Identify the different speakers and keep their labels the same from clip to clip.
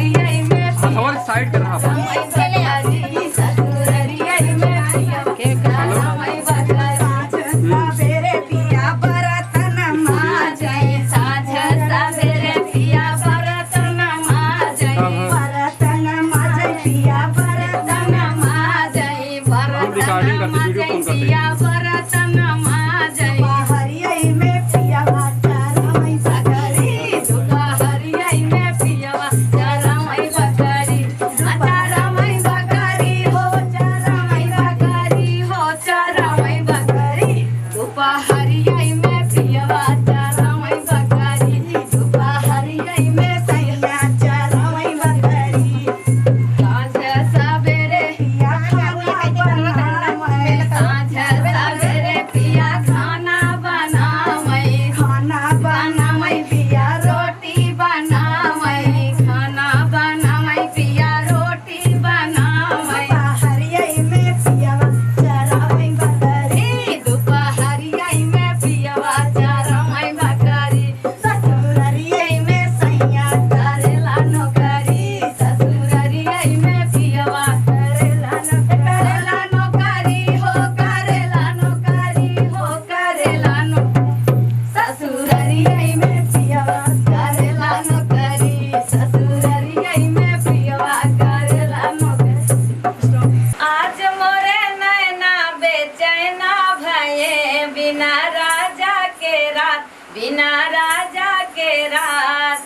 Speaker 1: दुपहरिया में
Speaker 2: हमारे साइड कर रहा
Speaker 1: चरावई बकरी ससुररिया में पियवा चरावई बकरी।
Speaker 3: साँझ सवेरे पिया बरतन
Speaker 1: माजई साँझ सवेरे पिया बरतन माजई
Speaker 3: बरतन माजै पिया बरतन
Speaker 1: बरतन माजई
Speaker 2: हम रिकॉर्डिंग
Speaker 1: बरतन
Speaker 2: करते, वीडियो
Speaker 1: माजई
Speaker 2: कॉल करते।
Speaker 1: पिया बरतन माजई।
Speaker 3: दुपहरिया में पिया चरावई बकरी
Speaker 1: दुपहरिया में पियवा चरावई बकरी चरावई बकरी हो चरावई बकरी हो चरावई बकरी। दुपहरिया में पियवा चरावई बकरी दुपहरिया में
Speaker 3: सैया चरावई बकरी
Speaker 1: साँझ सवेरे
Speaker 3: पिया खाना बनावै
Speaker 1: साँझ सवेरे पिया खाना बनावई
Speaker 3: खाना बनावै पिया
Speaker 1: रोटी बनावई खाना बनावई पिया रोटी बनावई।
Speaker 3: दुपहरिया में पिया चरावई बकरी
Speaker 1: दुपहरिया में पियवा चरावई बकरी
Speaker 3: ससुररिया में सैया
Speaker 1: करेला नौकरी ससुररिया में पियवा
Speaker 3: करेला न
Speaker 1: करेला नौकरी हो करेला नौकरी हो करेला नौकरी ससुररिया में
Speaker 3: पिया
Speaker 1: करेला नौकरी ससुररिया में पियवा करेला नौकरी। आज मोरे नैना बेचैना भये बिना राजा के रात बिना राजा के रात।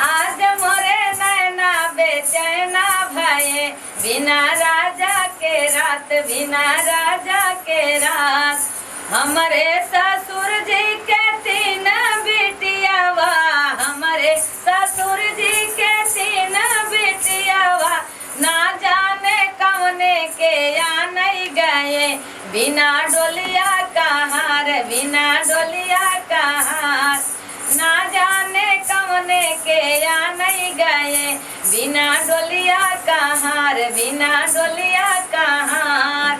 Speaker 1: आज मोरे नैना बेचैना भये बिना राजा के रात बिना राजा के रात। हमरे ससुर जी के तीन बिटियावा हमरे ससुर जी के तीन बिटियावा ना जाने कौने के या नहीं गए बिना डोलिया कहार बिना डोलिया कहार। ना जाने कौने के या नहीं गए बिना डोलिया कहार बिना डोलिया कहार।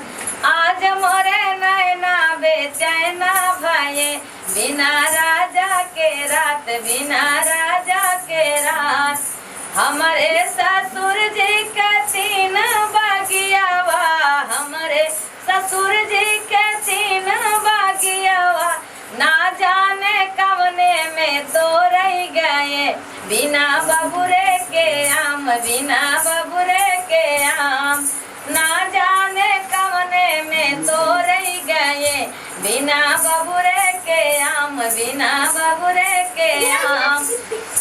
Speaker 1: आज मोरे नैना बेचैना भये बिना राजा के रात बिना राजा के रात। हमारे ससुर जी के तीन बगियावा हमारे ससुर जी के तीन बगियावा ना जाने कवने में तो रह गए बिना बबुरे के आम बिना बबुरे के आम। ना जाने कवने में तो रह गए बिना बबुरे के आम बिना बबुरे के आम।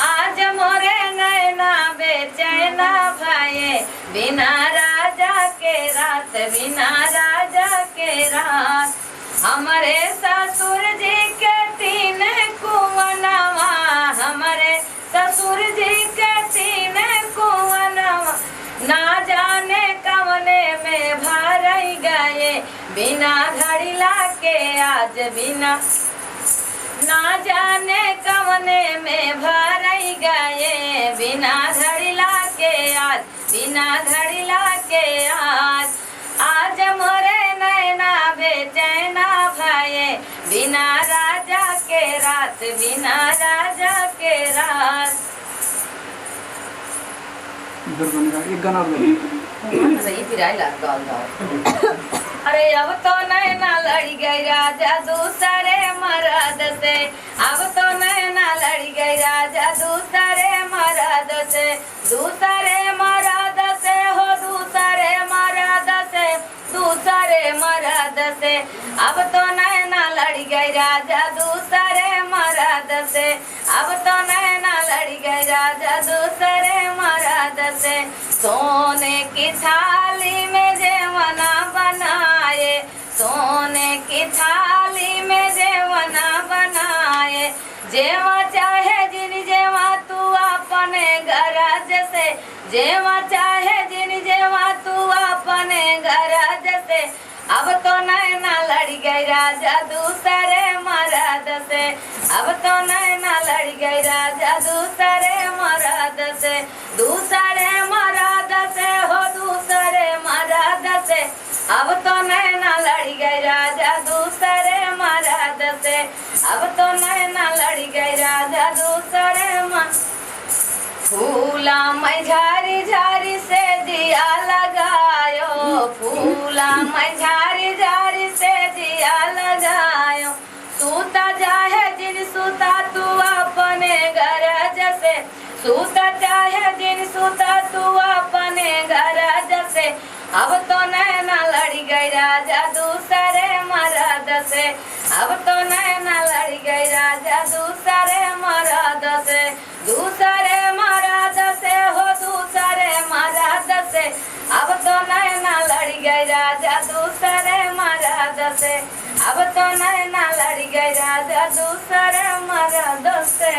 Speaker 1: आज मोरे नैना बेचैना भये बिना राजा के रात बिना राजा के रात। हमारे ससुर जी के तीन कुवनवा हमारे ससुर जी के तीन कुवनवा ना जाने कवने में भर गए बिना घड़िला के आज बिना ना जाने कवने में भर गए बिना घड़िला के आज बिना घड़िला के आज। आज मोरे नैना बेचैना भये बिना राजा के रात बिना राजा के रात।
Speaker 2: इधर गाने का एक गाना और गाइए।
Speaker 1: सही फिर आइला गाल गाओ। अरे अब तो नैना लड़ गई राजा दूसरे मरद से अब तो नैना लड़ गई राजा दूसरे मरद से दूसरे मरद से हो दूसरे मरद से दूसरे मरद से। अब तो नैना लड़ गई राजा दूसरे मरद से अब तो नैना लड़ गई राजा दूसरे मरद से। सोने की थाली में जेवना बनाए सोने की थाली में जेवना बनाए जेवा चाहे जिन जेवा तू अपने गरज से जेवा चाहे जिन जेवा तू अपने गरज से। अब तो नैना लड़ गई राजा दूसरे मरद से अब तो नैना लड़ गई राजा दूसरे मरद से दूसरे मरद से हो दूसरे मरद से। अब तो नैना लड़ गई राजा दूसरे मरद से अब तो नैना लड़ गई राजा दूसरे मरद। फूला मैं झारी झारी से दिया लगायो, फूला मैं झारी झारी से दिया लगायो। सूता जाहे जिन सूता तू अपने घर जैसे, सूता चाहे जिन सूता तू अपने घर जैसे। अब तो नैना लड़ी गई राजा दूसरे मरद से, अब तो नैना लड़ी गई राजा दूसरे मरद से, दूसरे मरद से हो दूसरे मरद से। अब तो नैना लड़ी गई राजा दूसरे मरद से, अब तो नैना लड़ी गई राजा दूसरे मरद से।